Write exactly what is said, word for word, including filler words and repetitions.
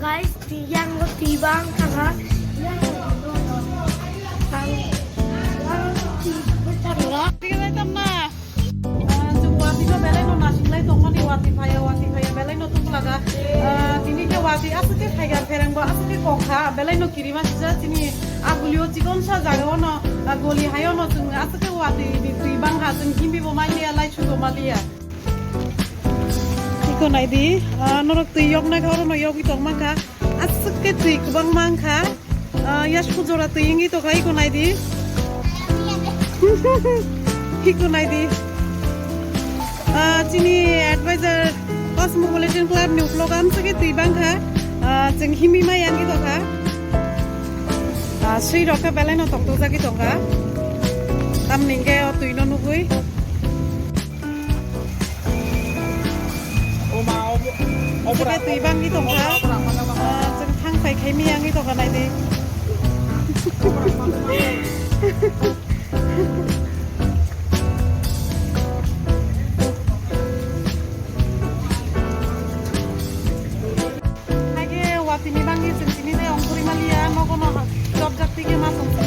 Guys, twi yango twi bang kha. Yang twi bang kha. Twi bang kha. Ah, chwng watwi no belai no nasinglai tongmani, watwi phaiya, watwi phaiya, belai no tuklaga. Ah, tini khe watwi aswk khe phaiga, phereng bo aswk khe kok kha, belai no kirima sijak chini abulio chikon sa jaga ono, ah, goli hai ono chwng aswk khe watwi ni twi bang kha, chwng himbi bo maliya, lai sudo maliya. Iko nai di, ah, norok twi yok na kha, oro no yogwi tong man kha. Aswk khe twi kwbang man kha. Ah, yasku jora twi wngwi tong kha, iko nai di. Iko nai di. Ah, chini advisor Cosmopolitan Club ni uklogo amswk khe twi bang kha. Ah, chwng himwi ma yangwi tong kha. Ah, swi rok kha belai no toktok jagwi tong kha. Tamni hwnkhe o twi no nugwi. Sike twi bangwi tongkha. Ah, chwng thang phai khai miyangwi tongkha naidi. Haikhe watwini bangwi chwng tini tei ongkhorwi maliya, nogo no jobjak twi khe ma tongsinai.